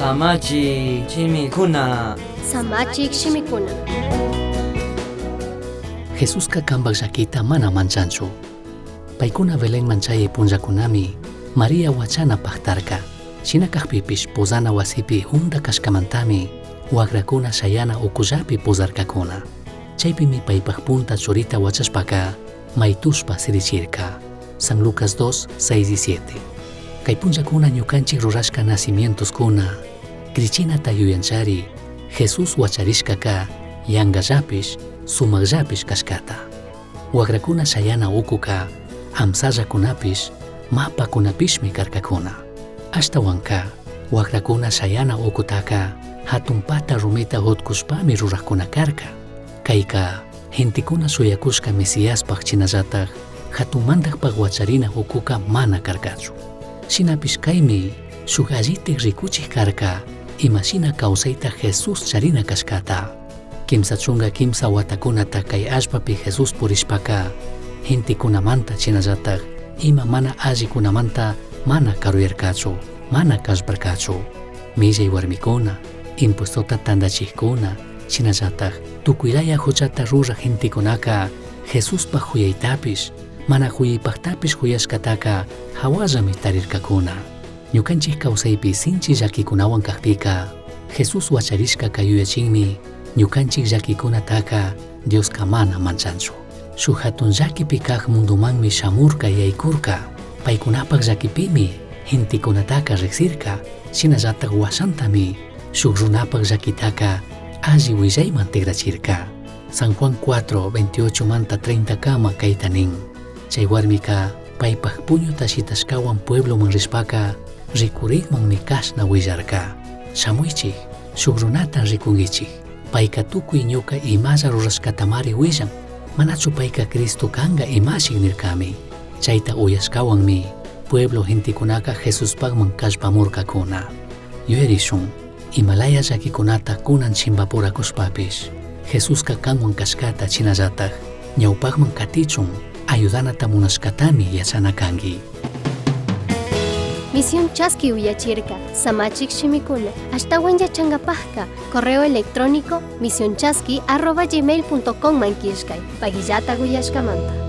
Samachik shimikuna. Samachik shimikuna. Jesusca cambaj llaquita mana manchanchu. Paicuna Belenman chayai punllacunami María huachana pajtarca. Shina cajpipish pozana huasipi junda cashcamantami huagracuna shayana ucullapi pozarcacuna. Chaipimi paipaj punta churita huachashpaca maitushpa sirichirca. San Lucas 2, 6 y 7. Cai punllacuna ñucanchij rurashca nacimientoscuna, crichinata yuyanchari, Jesús huacharishcaca yangallapish, sumajllapish cashcata. Huagracuna shayana ucuca amsallacunapish, mapacunapishmi carcacuna. Ashtahuanca, huagracuna shayana ucutaca jatun pata rumita jutcushpami rurajcuna carca. Caica, gentecuna shuyacushca Mesiaspaj shinallataj jatun mandajpaj huacharina ucuca mana carcachu. Shinapish caimi shuj allitaj ricuchij carca ima shina causaita Jesús charina cashcata. Quimsa chunga quimsa huatacunata cai allpapi Jesús purishpaca gentecunamanta shinallataj ima mana allicunamanta mana caruyarcachu, mana callparcachu. Millai huarmicuna, impuestota tandachijcuna, shinallataj tucuilaya juchata ruraj gentecunaca Jesuspaj juyaitapish, mana juyaipajtapish juyashcataca jahuallami tarircacuna. Ñucanchij causaipi sinchi llaquicunahuan cajpica, Jesús huacharishcaca yuyachinmi ñucanchij llaquicunataca Diosca mana manchanchu. Shuj jatun llaquipi caj mundomanmi shamurca yaycurca. Paicunapaj llaquipimi gentecunataca rijsirca, shinallataj huashantami shuj runapaj llaquitaca alli huillaiman tigrachirca. San Juan 4, 28 manta 30 kama caita nin. Chai huarmica paipaj puñuta shitashcahuan puebloman rishpaca ricurigmanmi cashna huillarca. Shamuichij, shuj runata ricunguichij. Paica tucui ñuca imalla rurashcatamari huillan. Manachu paica Cristo canga imashij nircami. Chaita uyashcahuanmi pueblo gentecunaca Jesuspajman callpamurcacuna. Yuyarishun, imalaya llaquicunata cunan chimbapuracushpapish, Jesusca canhuan cashcata shinallataj ñaupajman catichun ayudanata munashcatami yachana cangui. Misión Chaski uyachirca, Samachik shimikuna, ashtawan yachangapajka, correo electrónico misionchaski@gmail.com man killkay, pagillata uyashkamanta.